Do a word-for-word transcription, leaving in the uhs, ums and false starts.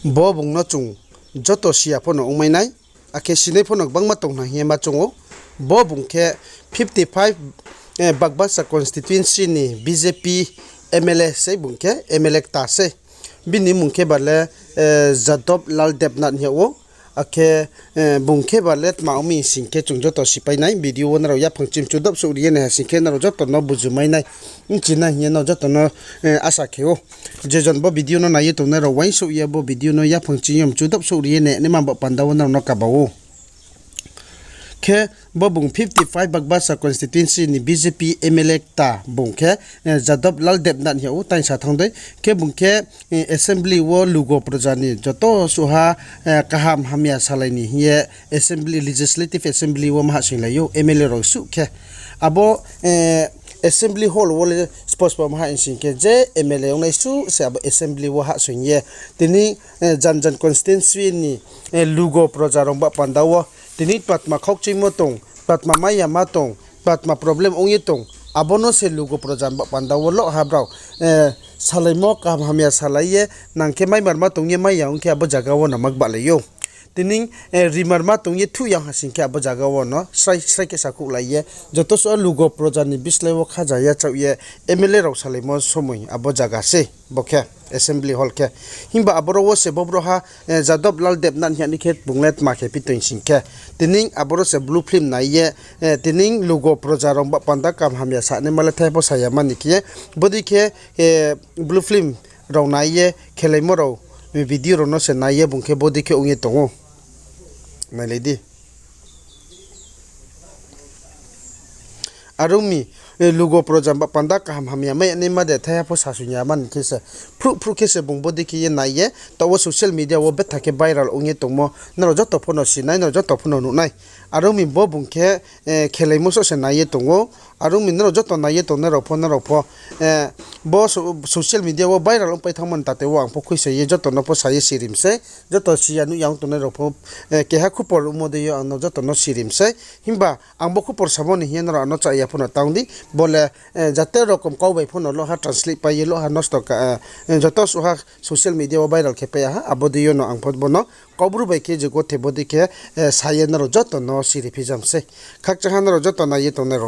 Bo bung no chung joto si ya pho no ongmai nai, akhe sinai pho no gbangma tong na hing ye ma choung ou. Bo bung khe fifty five Bagbasa constituency ni B J P M L A sei bung khe, M L A kta sei. Bini mmung khe ba le Jadab Lal Debnath hing yag ou. Akhe bung khe ba le tma ong mi sing khe chung joto sipai nai, video wo nrao yaphang chim chudap souh ri ye nai ha sing khe nrao joto no bujumai nai, bchi nai hing ye no joto no asa khe ou. Je jon bo video no nai ye tongnai rao, uaingsouh ye bo video no yaphang chim yom chudap souh ri ye nai naima ba panda wo nrao no kaba ou. Khe bo bung fifty five Bagbasa constituency ni B J P M L A kta bung khe Jadab Lal Debnath hing yag ou, tang sa thanng dei. Khe bung khe assembly wo lugo proja ni joto suhha kaham hamya salai ni hing ye assembly, legislative assembly wo ma hahsoinglai ou, M L A rao suh khe. Abo assembly hall wo le spos pa ma hahsoing khe je M L A ongnai suh se abo assembly wo hahsoing ye. Tini jan jan constituency ni lugo proja rao ba panda wo tini patma khaukchuimo tong, patma maiyama tong, patma problem ong ye tong, abo no se lugo proja ba panda wo loh ha brao salaimo kaham hamya salai ye, nang khe maimarma tong ye mai ya ong khe abo zaga wo no ma gbahlai ou. Tini rimarma tong ye thuh ya ong ha sing khe abo zaga wo no srai srai khe sakhouhlai ye, joto suh lugo proja ni bislái wo khaja yachaoh ye M L A rao salaimo somoi abo zaga sei bo khe assembly hall khe. Himba aboro wo se bo brouhha Jadab Lal Debnath hing yag ni khe bung le tma khe phi toing sing khe, tini aboro se blue film nai ye, tini lugo proja rao ba panda kaham hamya sanaima le thai pho sa ya mani khe ye, bodei khe blue film rao nai ye khelaimo rao, video rao no se nai ye bung khe bodei khe ong ye tong ou. Nailai di. Are ong mi, lugo proja ba panda kaham hamya mai ya naima de thaiha pho sasoing ya mani khe se, phruh phruh khe se bung bodei khe ye nai ye, taoh wo social media wo betha khe viral ong ye tongmo nrao joto pho no si nai, nrao joto pho no nuh nai. Are ong mi bo bung khe khelaimo soh se nai ye tong ou. Are ong mi nrao joto nai ye tongnai rao pho, nrao pho bo social media wo viral ongpai thanngmo ni tate wo ang pho khuisa ye joto no pho sa ye sirim sei. Joto si ya nuh ya ong tongnai rao pho, keha khupor ongmo dei yo ang no joto no sirim sei. Himba ang bo khupor samo ni hing ye nrao ang no cha ya pho no tang di. Bo le jate rokom kau bai pho no loh ha translate pai ye loh ha nosto, joto suhha social media wo viral khe pai ya ha, abo dei yo no ang pho bo no Kaubru bai khe je gothe bodei khe sa ye nrao joto no siri phijam sei. Khakchang ha nrao joto nai ye tongnai rao.